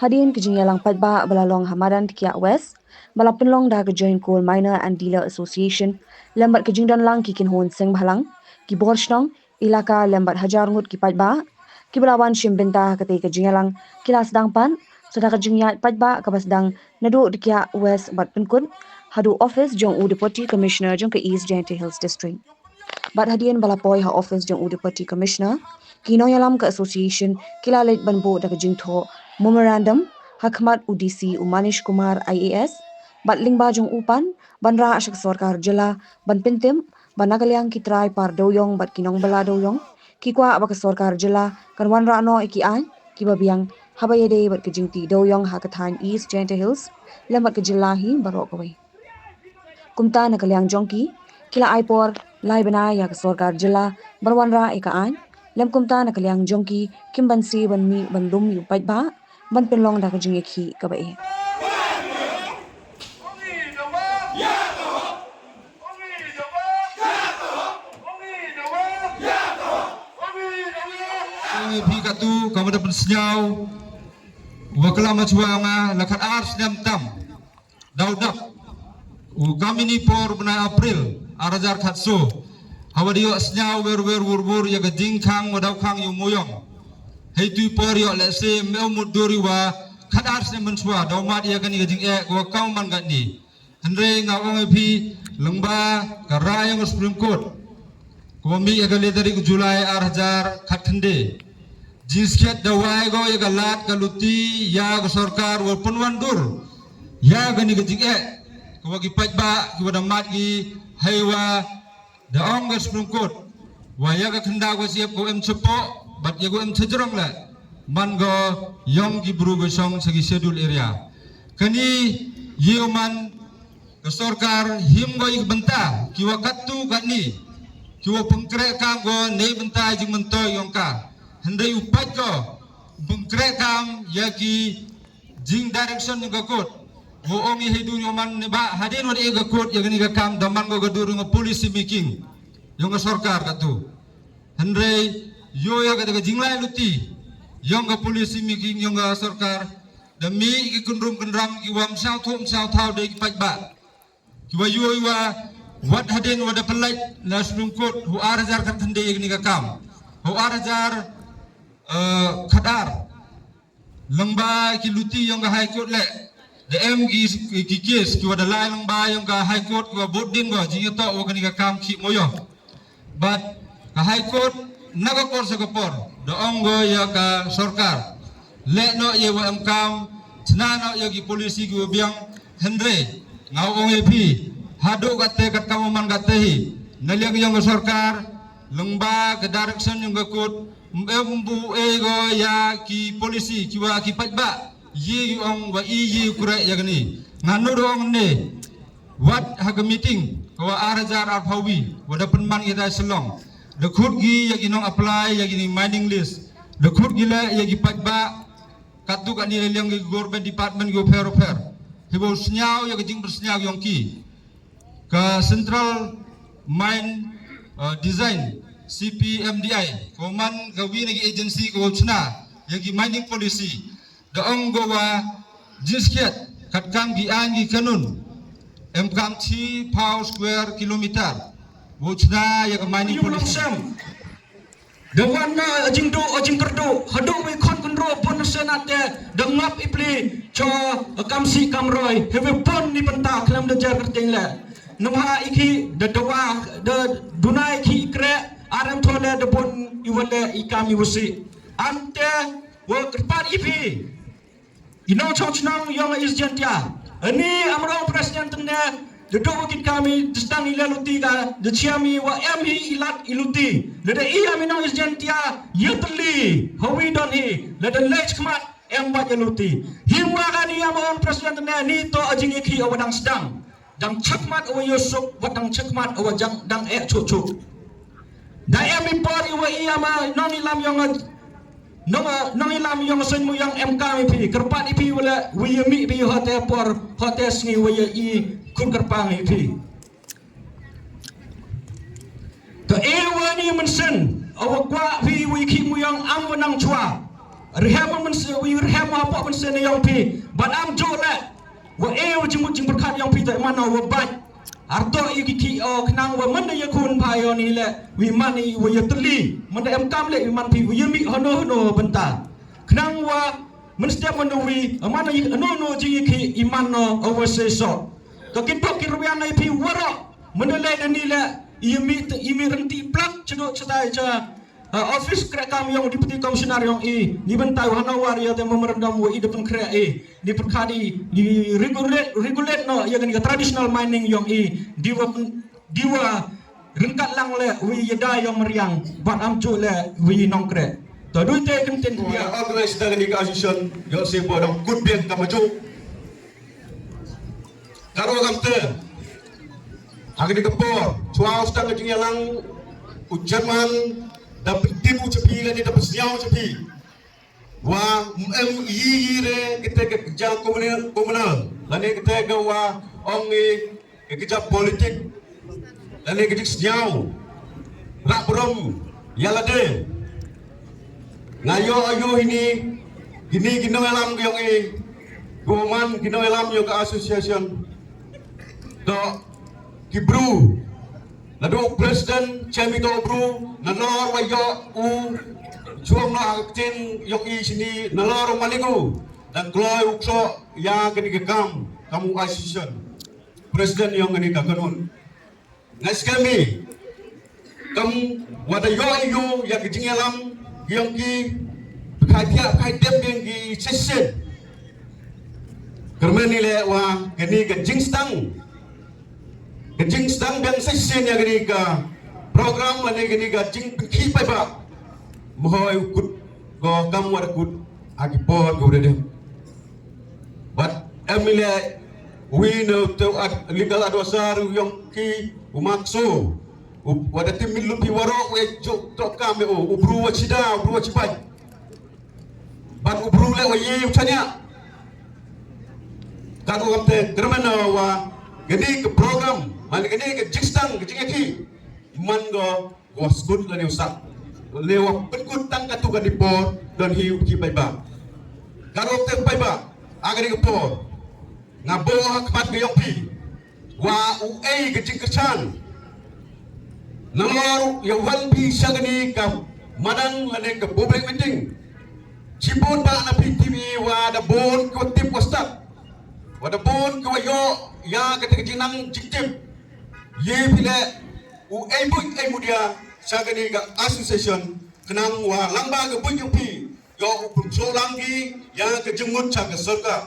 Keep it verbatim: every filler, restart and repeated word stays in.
Hadien ka jingïalang paidbah ba la long ha madan Tkiak West, ba la pynlong da ka Joint Coal Miner and Dealer Association lem bad ka jingdon lang ki kynhun seng bhalang, ki bor shnong, ilaka lem bad hajar ngut ki paidbah kiba la wan shim bynta ha katei ka jingïalang ki la sdang pat sa da ka jingïaid paidbah kaba sdang naduh Tkiak West bad pynkut haduh office jong u Deputy Commissioner jong ka East Jaintia Hills District. Bad hadien ba la poi ha office jong u Deputy Commissioner, ki nongïalam ka association ki la leit ban buh da ka jingthoh memorandum ha khmat u D C u Manish Kumar I A S, bad lyngba jong u pat ban rah sha ka sorkar jylla ban pyntip ba na ka liang ki trai par dewiong bad ki nongbylla dewiong ki kwah ba ka sorkar jylla kan wanrah noh ïa ki aiñ kiba biang haba ïadei bad ka jingtih dewiong ha ka thaiñ East Jaintia Hills lem bad ka jylla hi baroh kawei. Kumta na ka liang jong ki, ki la ai por lai bnai ïa ka sorkar jylla ban wanrah ïa ka aiñ, lem kumta na ka liang jong ki kim banse ban mih ban lum ïa u paidbah ban pynlong da ka jingïakhih kaba eh. Phi katu ka mada pynsngew wa klam ma chwa nga la khat ar snem tam. Dau dap u kamini por bnai April ar hajar khatso, hawa dei ïoh sngew wer wer wur wur ïa ka jingkhang wa dau khang ïa u Moyong. Hei tu i por ïoh lehse me u mut duri wa khat ar snem mynshuwa dau mad ïa kani ka jingeh wa kam man kani. Hynrei nga ong ïa phi lyngba ka rai ïa ka Supreme Court, ko mih ïa ka le tarik July ar hajar khatkhyndai. Jingskhiat da wai ko ïa ka lad ka luti ïa ka sorkar wa pynwandur ïa kani ka jingeh ka wa ki paidbah ki wa da mad ki hei wa da ong ka Supreme Court wa ïa ka khyndaw ka siap ko em chapoh bad ïa ko em chajrong la man ko ïong ki bru ko shong sa ki schedule area. Kani ïa man ka sorkar him ko ïa ka bynta ki wa katu kani ki wa pynkreh kam ko nei bynta jingmyntoi ïong ka. Hynrei u pait ko pynkreh kam ïa ki jing direction ïong ka court. Wo ong ïa hei du ïong man ne ba hadien wa dei ka court ïa kani ka kam da man ko ka dur ïong ka policy making ïong ka sorkar katu. Hynrei ïoh ïa ka jinglai luti ïong ka policy making ïong ka sorkar da mih ki kynrum kynram ki wa msaw thuh msaw thaw dei ki paidbah. Ki wa ïoh ïa wa wat hadien wa da pynlait na Supreme Court hu ar hajar khatkhyndai ïa kani ka kam. Hu ar hajar, eh, khatar. Lyngba ki luti ïong ka High Court le da em ki, ki, ki case ki wa da lai lyngba ïong ka High Court ki wa bud din ko jingïatoh wa kani ka kam ki moyo. Bad ka High Court na ka por sa ka por da ong ko ïa ka sorkar leh noh ïa wa em kam chna noh ïa ki policy ki wa biang. Hynrei nga ong ïa phi haduh kate kat kam man kate hi na liang ïong ka sorkar lyngba ka direction ïong ka court em bu e ko ïa ki policy ki wa ki paidbah ïa ong wa i ïa kure ïa kani. Nga nu da ong ne wat ha ka meeting ka wa ar hajar arphaw wi wa da pynman ïa da Shillong da khut ki ïa ki nong apply ïa ki mining lease da khut ki le ïa ki paidbah katu kani le liang ki government department ki pher pher hi bo sngew ïa ka jingpynsngew ïong ki ka Central Mine, uh, Design C P M D I ko man ka wi na ki agency ko chna ïa ki mining policy. Da ong ko wa jingskhiat kat kam ki aiñ ki kanun em kam chi phaw square kilometer wo chna ïa ka mining policy. Da wan na jingduh jingkyrduh haduh wi khon kynruh pun na Senate da ngap i pli cho kam si kam roi hebe pun ni penta khlem da jar kyrteng le. Nangha i ki da dawa da dunai ki kre arem thole da pun i wale i kam i wasi. Ante wa kyrpad i phi i nongchong chnong ïong East Jaintia. Ani amrong president ne da dok kin kami da stang i la luti ka da chiami wa em hi i lat i luti. Lada i ami nong East Jaintia ïa teli hawi don hi lada lech khmat em wat ïa luti. Him wa kani amrong president ne ni to ajing iki awa dang sdang. Dang chakmat awa yusuk wat dang chakmat awa jang dang eh chuk chuk. Da em i por i wa i ama nong i lam ïong nong nong i lam ïong sen mu ïong em kam i phi kyrpad i phi wala wi i mi phi hote por hote sngi wa i i kun kyrpang i phi. Ka e wa ni mynsen awa kwa phi wi ki mu ïong am wa nang chwa. Rhem mynse, wi rhem hapoh mynse ne ïong phi. Bad am ju leh. Wa e wa jingmut jingpyrkhat ïong phi te mano wa bad. Arto ïa ki ki o khnang wa mynda ïa khun pha ïong ni leh. Wi man i wa ïa teli. Mynda em kam leh wi man phi wa ïa mi hono hono bynta. Khnang wa mynstep mynda wi, mano ïa no no jing ïa ki i mano o wa se so. Ka ki tok ki rubian na i phi waro. Mynda leh da ni leh. Ïa mi te, ïa mi renti plak chedok chedai cha. Ha, office kre kam ïong Deputy Commissioner ïong i, ni bynta u hana war ïa te memorandum wa i da pynkre i, ni pyrkhat i, ni regulate, regulate no ïa kani ka traditional mining ïong i, di wa, di wa ryngkat lang leh wi ïa da ïong mariang, bad am ju leh wi nongkre. To dui te kynten. Ïa organize da kani ka association, ïong se bo dong kut biang ka maju. Karo kamte. Agni ka por, chwa u stang ka jingïalang, u chairman, da pyntip u cha phi, lane da pynsñiaw cha phi. Wa, em, yi, yi re, kite ka jam komunal, komunal. Lane kite ka wa, ong i, ka jam politik. Lane ka jingsñiaw. Rap rom, ïa lade. Nga ïoh ayu hini, kini ki nongïalam ki ïong i, ki man ki nongïalam ïong ka association. To, ki bru. Naduh president, chairman to bru, nalor wa ïoh u, chuong na aktin ïong i sini, nalor u maligu. Dan kloi u kso, ïa kini ki kam, kam u association. President ïong kini ka kanun. Nga skhem i. Kam wa da ïoh i ïoh ïa ki jingïalam ïong ki khai thiah khai dem ïong ki shisien. Kyrmen i leh wa kani ka jingstang. Ka jingstang biang shisien ïa kani ka program lane kani ka jingpynkhih paidbah. Mhoi u kut ko kam wa da kut ha ki por ko da dem. Bad em i leh wi na u te u ad-, legal advisor ïong ki u Makso. U, wa da tim min luti waro we juk to kam u, u bru wa chida, u bru wa chibai. Bad u bru leh wa ye u chanya. Ka ko kam te kyrmen wa kani ka program, man kani ka jingstang, ka jingïaki. Man ko Wa skut lane u sah. Lane wa pynkut tang katu kani por don hi u ki paidbah. Ka rok te paidbah. Ha kani ka por. Nga buh ha khmat ka ïong phi. Wa u ei ka jingkyrshan. Nalor ïa wan phi sha kani ka madan lane ka public meeting. Shibun bah na phi T V wa da bun ka wa tip wa stad. Wa da bun ka wa ïoh ïa kata ka jingnang jingtip. Ïa phi leh u ei buit ei mudia sha kani ka association khnang wa lang ba ka buit ïong phi ïoh u pynshong lang ki ïa ka jingmut sha ka sorkar.